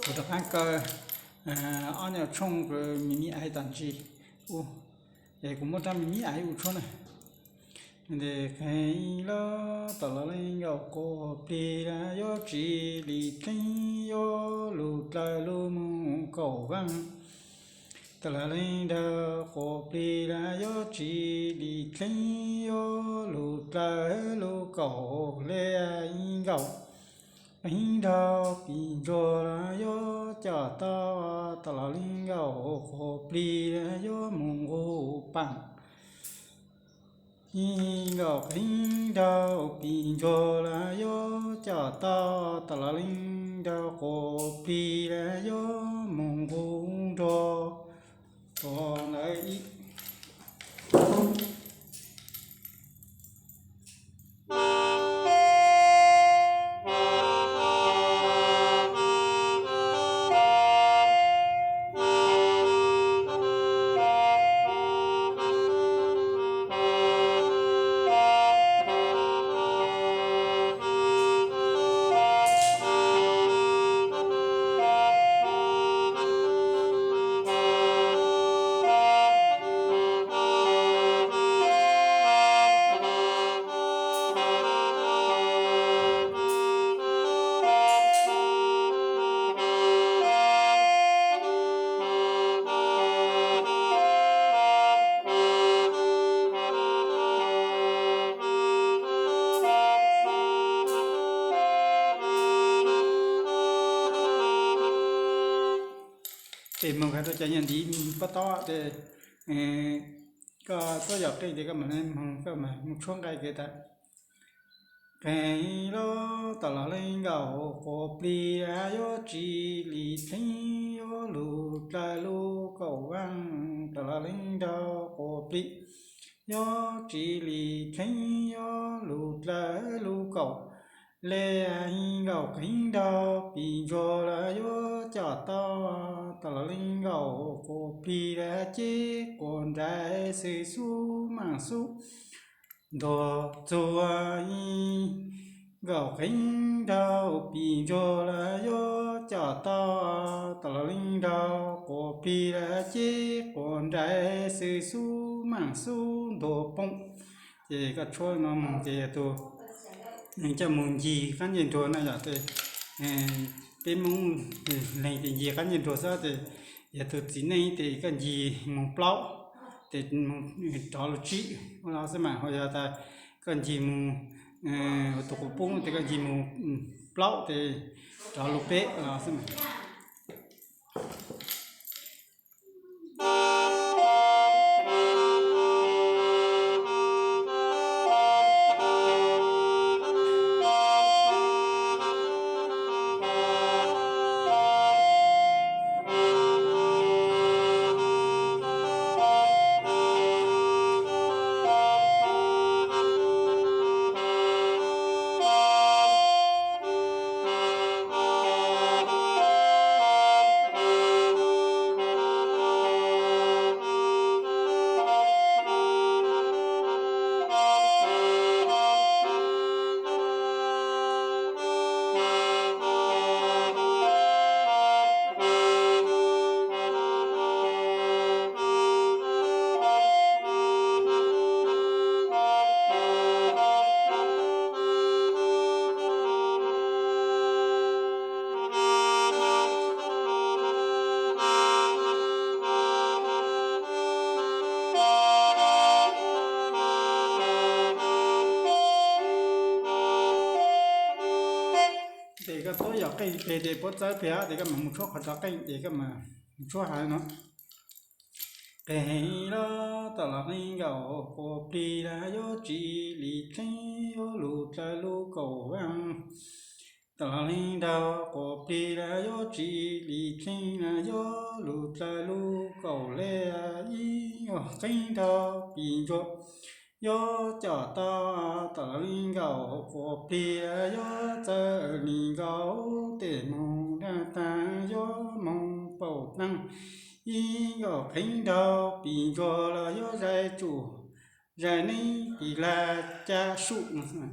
Kuv rov qab kaw ob nyuag tshooj me me ais tom ntsis ub, es kuv muab rab me me ais ua tshuab na. Ntes qhee lab tom los leej nkaum quas plig lab yuav tsis li dleeb yuav lug dlawg lug moog kaum vaaj. Tom los leej nraug quas plig lab yuav tsis li dleeb yuav lug dlawg lug kaum le ib nkaum. Qeeb nraug pim ntsuag lab yuav coj tau tom los leej nkaum quas plig lab yuav moog nqug paam. Ib nkaum qeeb nraug pim ntsuag lab yuav coj tau tom los leej nraug quas plig lab yuav moog nqug nruag. Tus ntawd ib Ces moog hais rau cov nyuag ntiv pob taub tes, koj tuab yam qeej tes koj mam moog, koj mam moog tshuab nqaij kev tas. Qeeg lab tom los leej nkaum quas plig lab yuav tsis li dleeb yuav lug dlawg lug kaum vaaj. Tom los leej nraug quas plig yuav tsis li dleeb yuav lug dlawg lug kaum le ib nkaum qeeb nraug pim ntsuag lab yuav coj tau tom los leej nkaum quas plig lab ceb quas nraim xwb xub maam xub ntuag txuag. Ib nkaum qeeb nraug pim ntsuag lab yuav coj tau tom los leej nraug quas plig lab ceb quas nraim xwb xub maam xub ntuag poob. Ces koj tshuab no moog ces yog tus coj moog ncig qaab ncej nruag na yom. Tes peb Moob leeg tes ncig qaab ncej nruag xwb tes yog tus txiv neej tes koj ncig moog plaub, tes moog rov lug tsib ua los xwb mas. Ho yog tas koj ncig moog tus quas poob tes koj ncig moog plaub tes rov lug peb los xwb mas. Ces koj tuab yam qeej peg ces puab txawb peg tes koj mam mus tshuab qhov rov qeej ces koj mam mus tshuab hais no. Qeeg lab tom los leej nkaum quas plig lab yuav tsis li dleeb yuav lug dlawg lug kaum vaaj. Tom los leej nraug quas plig lab yuav tsis li dleeb lab yuav lug dlawg lug kaum le ib nkaum qeeb nraug pim ntsuag yuav coj tau tom los leej nkaum quas plig lab yuav txawj li nkaus tes moog taag yuav moog paum taag. Ib nkaum qeeb nraug pim ntsuag los yuav zais tsum zais neeb pim lag ca sum no.